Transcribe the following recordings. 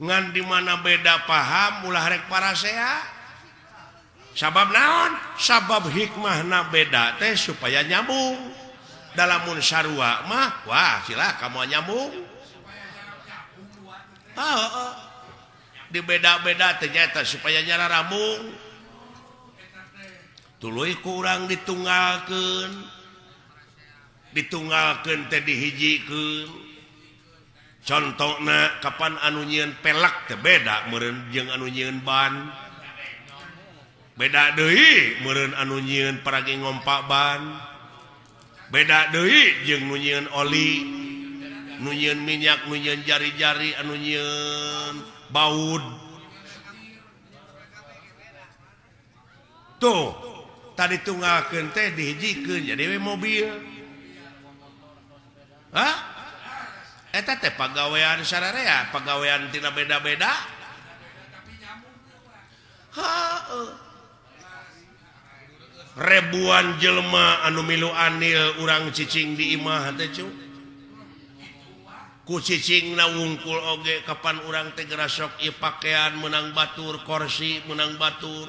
Ngan di mana beda paham ulah rek parasea. Sabab naon? Sabab hikmahna beda teh supaya nyambung. Dalamun sarua mah wah cilaka moal nyambung. Heeh. Di beda-beda teh nyaeta supaya nyararambung. Tuluy ku urang ditunggalkeun. Ditunggalkeun teh dihijikeun. Contona kapan anu nyieun pelak teh beda meureun jeung anu nyieun ban. Beda deui meureun anu nyieun paragi ngompak ban. Beda deui jeung nu nyieun oli, nu nyieun minyak, nu nyieun jari-jari, anu nyieun baud. Tuh, tadi tunggalkeun teh dihijikeun jadi we mobil. Hah? Eta teh pagawean sararea, pagawean tina beda-beda. Heuh. Ribuan jelema anu milu anil urang cicing di imah teh cu. Ku cicingna wungkul oge kapan urang teh gerasok ieu pakaian meunang batur, korsi meunang batur,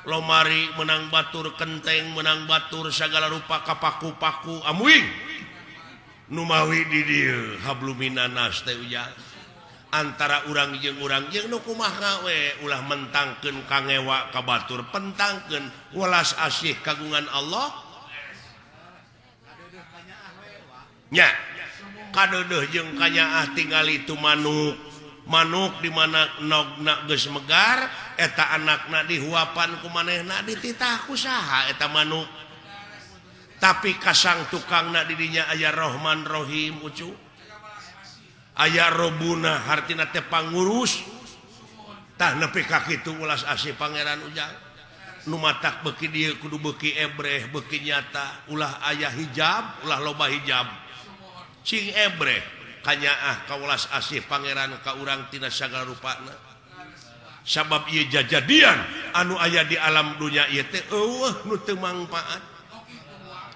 lomari meunang batur, kenteng meunang batur, sagala rupa kapaku-paku amuing. Nu mawi di dieu habluminanas teh ujang. Antara urang jeung nu kumaha we ulah mentangkeun kangewa ka batur, pentangkeun welas asih kagungan Allah. Nya kadeudeuh jeung kanyaah tingali tu manuk. Manuk di mana nogna geus megar eta anakna dihuapan ku manehna dititah ku saha eta manuk. Tapi kasang tukangna di dinya aya Rahman Rahim ucu. Aya robuna hartina teh pangurus. Tah nepi ka kitu ulas asih pangeran ujang. Nu matak beuki dieu kudu beuki ebreh, beuki nyata, ulah aya hijab, ulah loba hijab. Cing ebreh kanyaah ka ulas asih pangeran ka urang tina sagala rupana. Sabab ieu jajadian anu aya di alam dunya ieu teh eueuh nu teu mangpaat.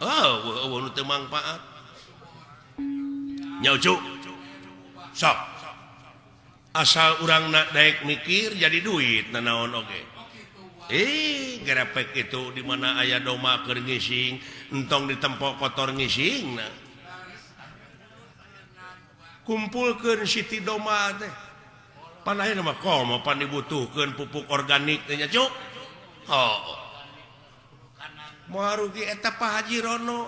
Oh, eueuh nu teu mangpaat. Nya ucu. Sok. Asal urang nak daek mikir jadi duit nanaon oge. Gerepek itu di mana aya doma keur ngising, entong ditempok kotor ngising nah. Kumpulkeun siti doma teh. Pan ayeuna mah komo pan dibutuhkeun pupuk organik teh nya cuk. Oh. Moal rugi eta Pak Haji Rono.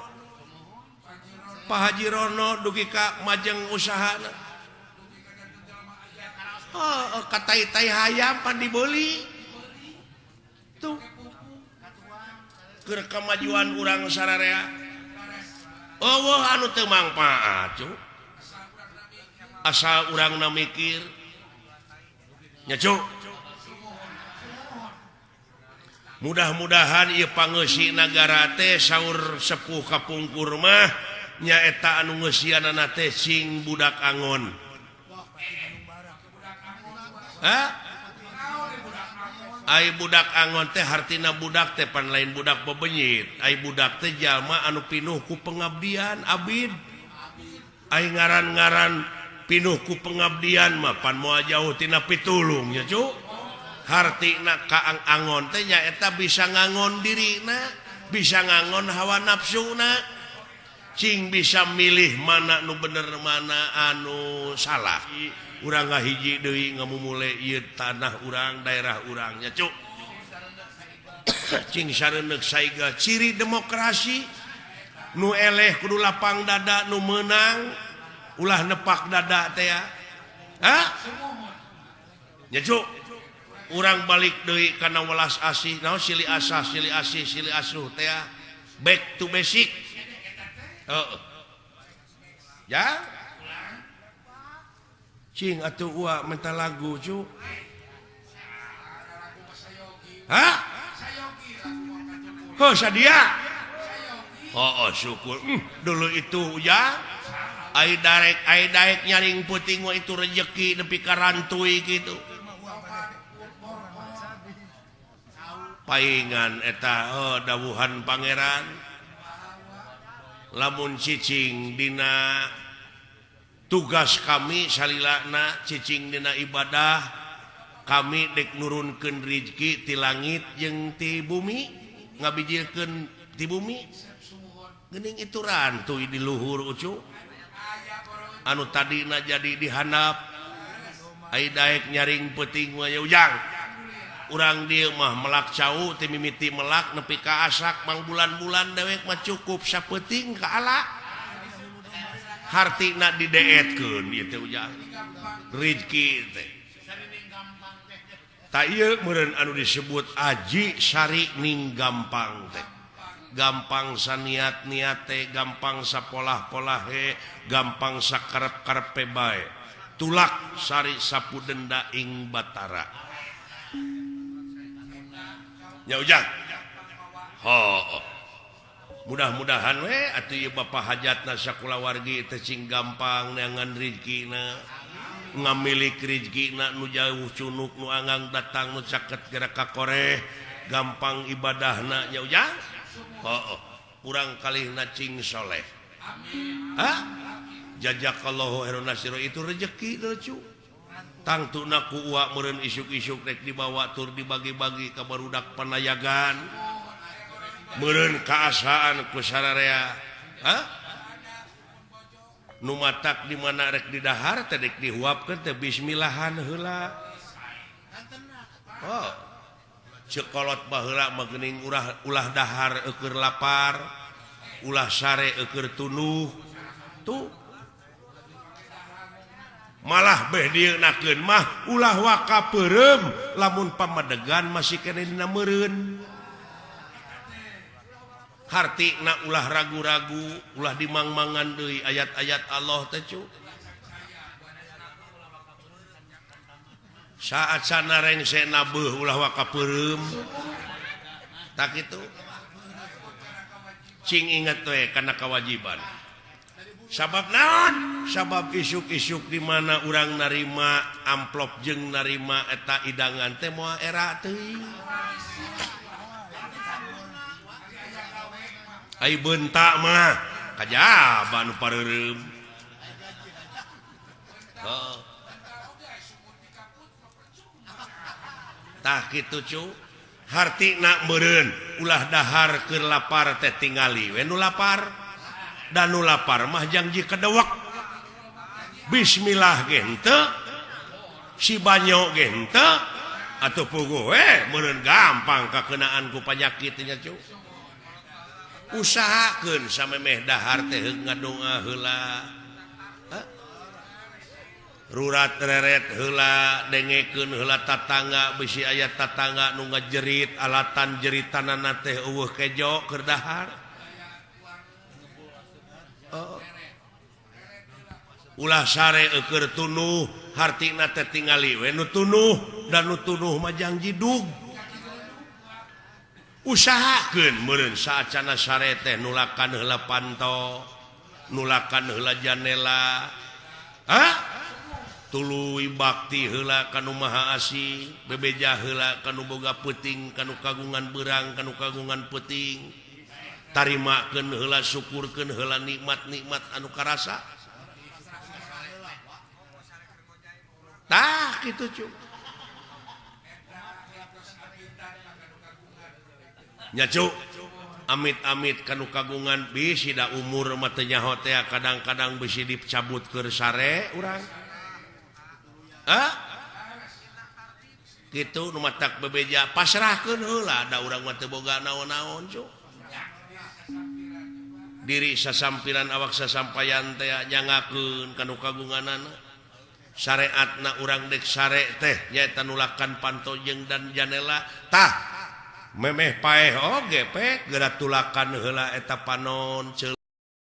Pak Haji Rono dugi ka majeng usahana. Oh, katai-tai hayam pan dibeli. Tuh. Keur kamajuan urang sararea. Eueuh anu teu mangpaat, cuk. Asal urangna mikir. Nya cuk. Mudah-mudahan ieu pangeusi nagara teh saur sepuh kapungkur mah nyaeta anu ngeusianana teh sing budak angon. Hah? Ai budak angon teh hartina budak teh pan lain budak bebenyit. Ai budak teh jalma anu pinuh ku pengabdian abid. Ai ngaran-ngaran pinuh ku pengabdian mah pan moal jauh tina pitulung nya cu. Hartina ka angon teh nyaeta bisa ngangon dirina, bisa ngangon hawa nafsuna. Cing bisa milih mana nu bener mana anu salah. Urang ngahiji deui ngamumule ieu tanah urang, daerah urang nya cuk. Cing sareuneuh saiga ciri demokrasi nu eleh kudu lapang dada nu meunang ulah nepak dada teh ya. Hah? Nya cuk. Urang balik deui kana welas asih naon silih asah silih asih silih asuh teh ya. Back to basic. Heeh. Ya? Cing atuh ua minta lagu cu. Hah? Oh sadia. Oh, oh syukur. Dulu itu ya. Ai daek nyaring puting mah itu rejeki nepi ka rantui gitu. Paingan eta oh, dawuhan pangeran. Lamun cicing dina Tugas kami salilana cicing dina ibadah, kami dek nurunkeun rizki ti langit jeung ti bumi, ngabijilkeun ti bumi. Geuning itu rantuy di luhur ucu. Anu tadina jadi dihandap, ai daek nyaring peuting mah ujang. Urang dieu mah melak cau ti mimiti melak nepi ka asak mangbulan-bulan dewek mah cukup sapeuting ka ala. Hartina dideetkeun ieu teh ujang. Rizki teh. Ta ieu meureun anu disebut aji sari ning gampang teh. Gampang saniat-niat teh, gampang sapolah-polahe, gampang sakarep-karepe bae. Tulak sari sapu denda ing Batara. Nya ujang. Hooh. Mudah-mudahan we atuh ieu bapa hajatna sakulawargi teh cing gampang neangan rizkina. Ngamilik rizkina nu jauh cunuk nu anggang datang nu caket gerak kakoreh, gampang ibadahna nya ujang. Hooh, urang kalihna cing soleh. Amin. Hah? Jazakallahu khairan nasiro itu rezeki lucu. Tangtuna ku uak meureun isuk-isuk rek dibawa tur dibagi-bagi ka barudak panayagan. Meureun kaasaan ku sararea. Hah? Nu matak di mana rek didahar teh rek dihuapkeun teh bismillahan heula. Oh. Cekolot baheula mah geuning ulah dahar eueur lapar, ulah sare eueur tunuh. Tuh. Malah beh dieunakeun mah ulah waka peureum lamun pamadegan masih keneh dina meureun. Hartina ulah ragu-ragu, ulah dimangmangan deui ayat-ayat Allah teh cu. Saat sana rengse nabeuh ulah waka peureum. Tak kitu. Cing inget we kana kewajiban. Sabab naon? Sabab isuk-isuk di mana urang narima amplop jeung narima eta idangan teh moal era teuing. Ai beunta mah kajaba nu pareureum. Heuh. Tah kitu cu. Hartina meureun ulah dahar keur lapar teh tingali we nu lapar. Dan nu lapar mah jangji kedewek. Bismillah ge henteu, si banyo ge henteu, atuh puguh we meureun gampang kakeunaan ku panyakit nya cu. Usahakeun samemeh dahar teh heug ngadoa heula. Rurat reret heula, dengekeun heula tatangga bisi aya tatangga nu ngajerit alatan jeritanana teh eueuh kejo keur dahar. Oh. Ulah sare eueur tunuh, hartina teh tingali we nu tunuh dan nu tunuh mah jangji dug. Usahakeun meureun saacana sare teh nulakan heula panto, nulakan heula janela. Hah? Tuluy bakti heula ka nu Maha Asih, bebeja heula ka nu boga peuting, ka nu kagungan beurang, ka nu kagungan peuting. Tarimakeun heula, syukurkeun heula nikmat-nikmat anu karasa. Tah kitu cu. Nya cu, amit-amit kanu kagungan bisi da umur mah teu nyaho teh kadang-kadang bisi dicabut keur sare urang. Hah? Kitu nu matak bebeja pasrahkeun heula da urang mah teu boga naon-naon cu. Diri sasampiran awak sasampayan teh nyangakeun kanu kagunganana. Syariatna urang dek sare teh nyaeta nulakan panto jeung dan janela. Tah memeh paeh oge pe geura tulakan heula eta panon.